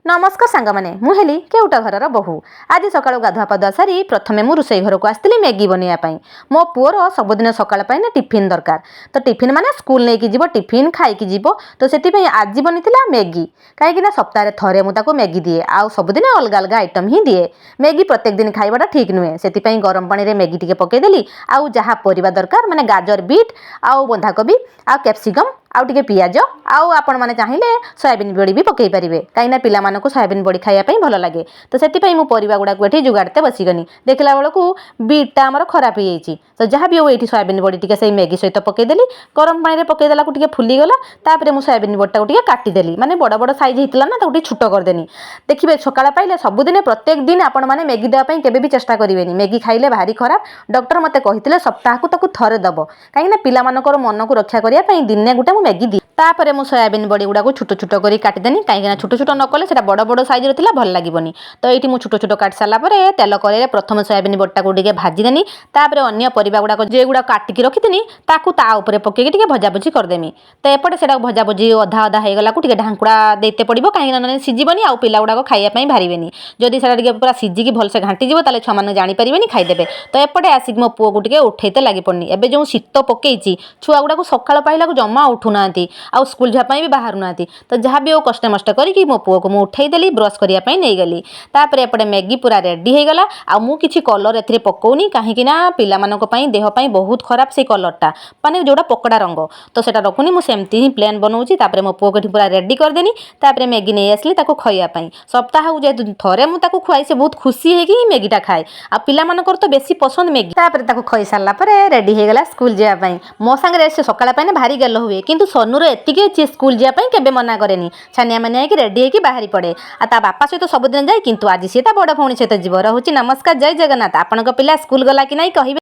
ନମସ୍କାର ସାଙ୍ଗମାନେ, ମୁଁ ହେଲି କେଉଟ ଘରର ବୋହୂ। ଆଜି ସକାଳୁ ଗାଧୁଆ ପାଧୁଆ ସାରି ପ୍ରଥମେ ମୁଁ ରୋଷେଇ ଘରକୁ ଆସିଥିଲି ମ୍ୟାଗି ବନେଇବା ପାଇଁ। ମୋ ପୁଅର ସବୁଦିନ ସକାଳ ପାଇଁ ନା ଟିଫିନ୍ ଦରକାର। ତ ଟିଫିନ୍ ମାନେ ସ୍କୁଲ ନେଇକି ଯିବ, ଟିଫିନ୍ ଖାଇକି ଯିବ। ତ ସେଥିପାଇଁ ଆଜି ବନିଥିଲା ମ୍ୟାଗି, କାହିଁକିନା ସପ୍ତାହରେ ଥରେ ମୁଁ ତାକୁ ମ୍ୟାଗି ଦିଏ ଆଉ ସବୁଦିନ ଅଲଗା ଅଲଗା ଆଇଟମ୍ ହିଁ ଦିଏ। ମ୍ୟାଗି ପ୍ରତ୍ୟେକ ଦିନ ଖାଇବାଟା ଠିକ୍ ନୁହେଁ। ସେଥିପାଇଁ ଗରମ ପାଣିରେ ମ୍ୟାଗି ଟିକେ ପକାଇଦେଲି ଆଉ ଯାହା ପରିବା ଦରକାର, ମାନେ ଗାଜର, ବିଟ୍ ଆଉ ବନ୍ଧାକୋବି ଆଉ କ୍ୟାପ୍ସିକମ୍ ଆଉ ଟିକେ ପିଆଜ, ଆଉ ଆପଣମାନେ ଚାହିଁଲେ ସୋୟାବିନ୍ ବଡ଼ି ବି ପକାଇ ପାରିବେ, କାହିଁକିନା ପିଲାମାନଙ୍କୁ ସୋୟାବିନ୍ ବଡ଼ି ଖାଇବା ପାଇଁ ଭଲ ଲାଗେ। ତ ସେଥିପାଇଁ ମୁଁ ପରିବା ଗୁଡ଼ାକୁ ଏଠି ଯୋଗାଡ଼ତେ ବସିଗନି। ଦେଖିଲା ବେଳକୁ ବିଟ୍ଟା ଆମର ଖରାପ ହେଇଯାଇଛି। ତ ଯାହା ବି ହଉ, ଏଇଠି ସୋୟାବିନ୍ ବଡ଼ି ଟିକେ ସେଇ ମ୍ୟାଗି ସହିତ ପକାଇଦେଲି। ଗରମ ପାଣିରେ ପକାଇଦେଲାକୁ ଟିକେ ଫୁଲିଗଲା। ତାପରେ ମୁଁ ସୋୟାବିନ୍ ବଡ଼ିଟାକୁ ଟିକେ କାଟିଦେଲି, ମାନେ ବଡ଼ ବଡ଼ ସାଇଜ୍ ହେଇଥିଲା ନା, ତାକୁ ଟିକେ ଛୋଟ କରିଦେନି। ଦେଖିବେ, ସକାଳ ପାଇଲେ ସବୁଦିନ ପ୍ରତ୍ୟେକ ଦିନ ଆପଣମାନେ ମ୍ୟାଗି ଦେବା ପାଇଁ କେବେ ବି ଚେଷ୍ଟା କରିବେନି। ମ୍ୟାଗି ଖାଇଲେ ଭାରି ଖରାପ। ଡକ୍ଟର ମୋତେ କହିଥିଲେ ସପ୍ତାହକୁ ତାକୁ ଥରେ ଦେବ, କାହିଁକିନା ପିଲାମାନଙ୍କର ମନକୁ ରକ୍ଷା କରିବା ପାଇଁ ଦିନେ ଗୋଟେ ମୁଁ ମ୍ୟାଗି ଦିଏ। ତାପରେ ମୁଁ ସୋୟାବିନ୍ ବଡ଼ି ଗୁଡ଼ାକୁ ଛୋଟ ଛୋଟ କରି କାଟିଦେନି, କାହିଁକିନା ଛୋଟ ଛୋଟ ନ କଲେ ସେଇଟା ବଡ଼ ବଡ଼ ସାଇଜ୍ର ଥିଲା, ଭଲ ଲାଗିବନି। ତ ଏଇଠି ମୁଁ ଛୋଟ ଛୋଟ କାଟି ସାରିଲା ପରେ ତେଲ କରେଇରେ ପ୍ରଥମେ ସୋୟାବିନ୍ ବଡ଼ିଟାକୁ ଟିକେ ଭାଜିଦେନି। ତାପରେ ଅନ୍ୟ ପରିବା ଗୁଡ଼ାକ ଯେଗୁଡ଼ାକ କାଟିକି ରଖିଥିନି, ତାକୁ ତା ଉପରେ ପକେଇକି ଟିକେ ଭଜାଭୁଜି କରିଦେମି। ତ ଏପଟେ ସେଇଟାକୁ ଭଜାଭୁଜି ଅଧା ଅଧା ହେଇଗଲାକୁ ଟିକେ ଢାଙ୍କୁଡ଼ା ଦେଇତେ ପଡ଼ିବ, କାହିଁକିନା ନହେଲେ ସିଝିବନି ଆଉ ପିଲା ଗୁଡ଼ାକ ଖାଇବା ପାଇଁ ବାହାରିବେନି। ଯଦି ସେଇଟା ଟିକେ ପୁରା ସିଝିକି ଭଲସେ ଘାଣ୍ଟିଯିବ, ତାହେଲେ ଛୁଆମାନେ ଜାଣିପାରିବେନି, ଖାଇଦେବେ। ତ ଏପଟେ ଆସିକି ମୋ ପୁଅକୁ ଟିକେ ଉଠେଇତେ ଲାଗି ପଡ଼ନି। ଏବେ ଯେଉଁ ଶୀତ ପକେଇଛି, ଛୁଆ ଗୁଡ଼ାକୁ ସକାଳ ପାଇଲାକୁ ଜମା ଉଠୁନାହାନ୍ତି ଆଉ ସ୍କୁଲ ଯିବା ପାଇଁ ବି ବାହାରୁନାହାନ୍ତି। ତ ଯାହା ବି ହଉ, କଷ୍ଟେ ମଷ୍ଟେ କରିକି ମୋ ପୁଅକୁ ମୁଁ ଉଠେଇଦେଲି, ବ୍ରସ୍ କରିବା ପାଇଁ ନେଇଗଲି। ତାପରେ ଏପଟେ ମ୍ୟାଗି ପୁରା ରେଡ଼ି ହେଇଗଲା। ଆଉ ମୁଁ କିଛି କଲର୍ ଏଥିରେ ପକଉନି, କାହିଁକି ନା ପିଲାମାନଙ୍କ ପାଇଁ, ଦେହ ପାଇଁ ବହୁତ ଖରାପ ସେଇ କଲର୍ଟା, ମାନେ ଯେଉଁଟା ପକୋଡ଼ା ରଙ୍ଗ। ତ ସେଇଟା ରଖୁନି, ମୁଁ ସେମିତି ହିଁ ପ୍ଲେନ୍ ବନଉଛି। ତାପରେ ମୋ ପୁଅକୁ ଏଠି ପୁରା ରେଡ଼ି କରିଦେନି। ତାପରେ ମ୍ୟାଗି ନେଇ ଆସିଲି ତାକୁ ଖୋଇବା ପାଇଁ। ସପ୍ତାହକୁ ଯେହେତୁ ଥରେ ମୁଁ ତାକୁ ଖୁଆଇ, ସେ ବହୁତ ଖୁସି ହେଇକି ହିଁ ମ୍ୟାଗିଟା ଖାଏ। ଆଉ ପିଲାମାନଙ୍କର ତ ବେଶୀ ପସନ୍ଦ ମ୍ୟାଗି। ତାପରେ ତାକୁ ଖୋଇ ସାରିଲା ପରେ ରେଡ଼ି ହେଇଗଲା ସ୍କୁଲ ଯିବା ପାଇଁ। ମୋ ସାଙ୍ଗରେ ସେ ସକାଳ ପାଇଁ ଭାରି ଗେଲ ହୁଏ, କିନ୍ତୁ ସନୁର ଏତିକି ଅଛି, ସ୍କୁଲ ଯିବା ପାଇଁ କେବେ ମନା କରେନି। ଛାନିଆ ମାନିଆ ହେଇକି ରେଡ଼ି ହେଇକି ବାହାରି ପଡ଼େ ଆଉ ତା ବାପା ସହିତ ସବୁଦିନ ଯାଏ, କିନ୍ତୁ ଆଜି ସିଏ ତା ବଡ଼ ଭଉଣୀ ସହିତ ଯିବ। ରହୁଛି, ନମସ୍କାର, ଜୟ ଜଗନ୍ନାଥ। ଆପଣଙ୍କ ପିଲା ସ୍କୁଲ ଗଲା କି ନାହିଁ କହିବେ।